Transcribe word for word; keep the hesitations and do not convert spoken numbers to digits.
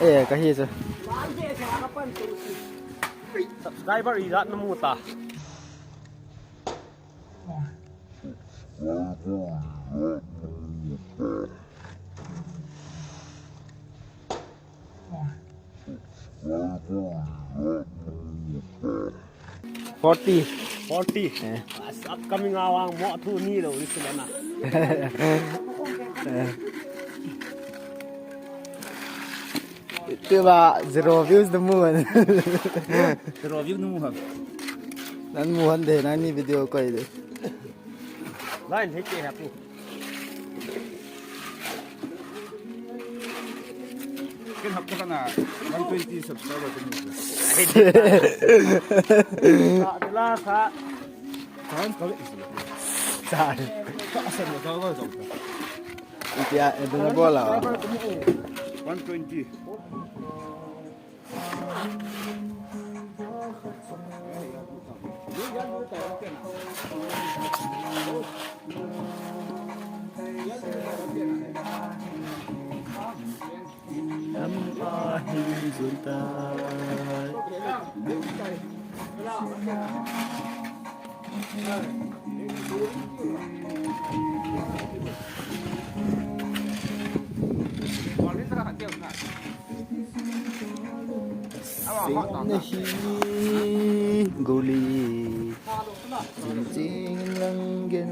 Eh, kahi chu. Subscriber ijat namu ta. Forty. Forty. Eh. As upcoming awang mo thu ni lo ni sila na. Tiba zero views namu han. Zero view namu han. Namu han de, nani video koi de. Line hei ke hapu. Ken hapta kana one twenty subscriber kani. Sa, sa. Sa. Sa, sa, sa, sa. Itia, eh, dona bola. One twenty. Sing nahi guli, jing jing lang gen.